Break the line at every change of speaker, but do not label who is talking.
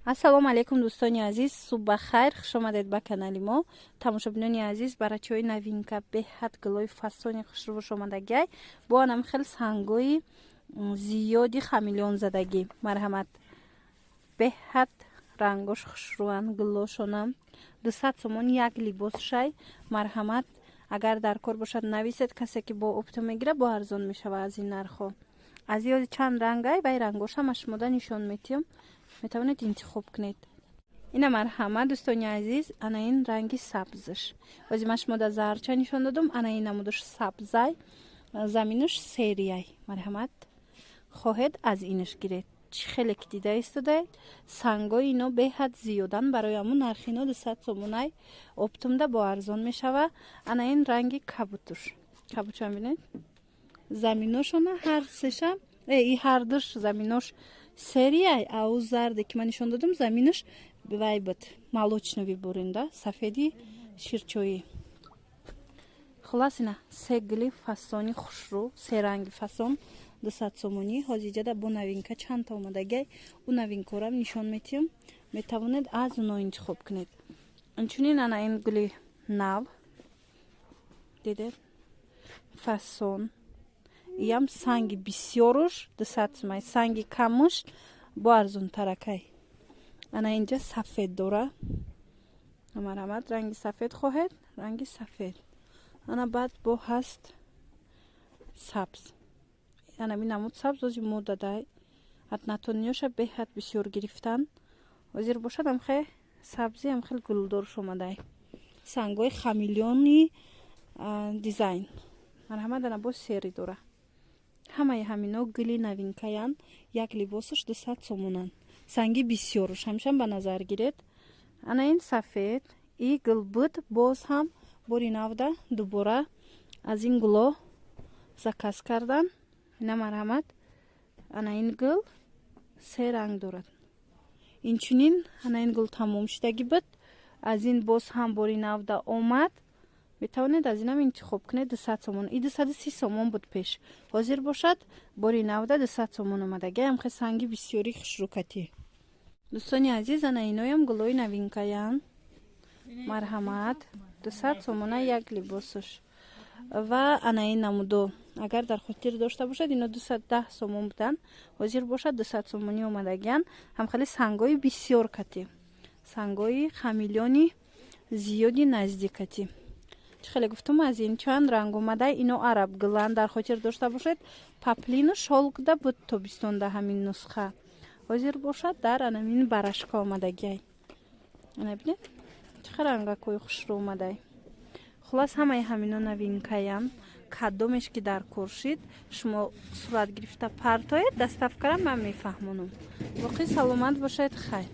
Ассалому алайкум, дӯстони азиз, субҳ бахайр, хуш омадед ба канали мо. Тамошобинони азиз, барачаҳои новинка, беҳад гулои фасони хушрӯш омадагиай, бо анам хел сангои зиёди хамелеон задагӣ. Марҳамат, беҳад рангош хушрӯанд, гулошонам. 200 сомон як либос шай. Марҳамат, агар дар кор бошад, нависед. Касе ки бо оптом мегирад, бо арзон мешава аз ин нархҳо. Аз ёди чанд рангай, вай рангош ҳама шумода нишон метиҳам, метавонед интихоб кунед. Ина, марҳамат, дӯстони азиз, ана ин ранги сабзш. Ози ман шумода зарча нишон додум, ана ин намудаш сабзай, заминаш серияй. Марҳамат, хоҳед, аз инаш гиред. Чӣ хеле ки дида истодаед, сангои ино беҳад зиёдан, барои ҳамун нархи ино 200 сомонай, оптом да бо арзон мешава. Ана ин ранги кабутуш, кабучам бинед, заминошона ҳар сеша и ҳардуш заминош серияй. Ау зарде ки ман нишон додам, заминаш вай буд, молочный буринда, сафеди ширчоӣ. Хулас, ина се гули фасони хушрӯ, се ранги фасон, 200 сомонӣ. Ҳозиҷада бо новинка чандта омадагиай, ӯ новинкорам нишон метиҳам, метавонед аз уно интихоб кунед. Инчунин ана ин гули нав дидед, фасон, иям санги бисёруш 200 сомай, санги камуш бо арзонтаракай. Ана инҷа сафед дора, марҳамат, ранги сафед хоҳед, ранги сафед. Ана баъд бо ҳаст сабз, анами намуд сабз ози модадай, однотонный ҳоша беҳад бисёр гирифтан. Ҳозир бошад, амхе сабзи, амхел гулдорш омадай, сангои хамелеони дизайн. Марҳамат, ана боз серый дора. Ҳамаи ҳамино гули новинкаянд, як либосаш 200 сомонанд. Санги бисёруш ҳамешам ба назар гиред. Ана ин сафед, и гул буд, боз ҳам бори навда дубора аз ин гуло заказ кардан. Ина, марҳамат, ана ин гул се ранг дорад. Инчунин ана ин гул тамом шудагӣ буд, аз ин боз ҳам бори навда омад, метавонед аз инам интихоб кунед. 200 сомон, и 230 сомон буд пеш, ҳозир бошад, бори навда 200 сомон омадагӣ, амхе санги бисёри хушрӯкатӣ. Дӯстони азиз, ана иноям гулои новинкаян. Марҳамат, 200 сомона як либосуш. Ва ана ин намудо, агар дар хотир дошта бошад, ино 210 сомон буданд, ҳозир бошад, 200 сомонӣ омадагиян, ҳамхеле сангои бисёр катӣ, сангои хамелеони зиёди наздикатӣ. Чӣ хеле гуфтум, аз ин чанд ранг омада. Ино араб гуланд, дар хотир дошта бошед, поплину шёлк да буд тобистонда ҳамин нусха, ҳозир бошад, дар анамин барашка омадагиай. Ана бинед, чӣ хел рангакҳои хушрӯ омадай. Хулас, ҳамаи ҳамино новинкаян. Кадомеш ки дар кор шид, шумо сурат гирифта партоед, доставкара ман мефаҳмонам. Боқӣ саломат бошед, хайр.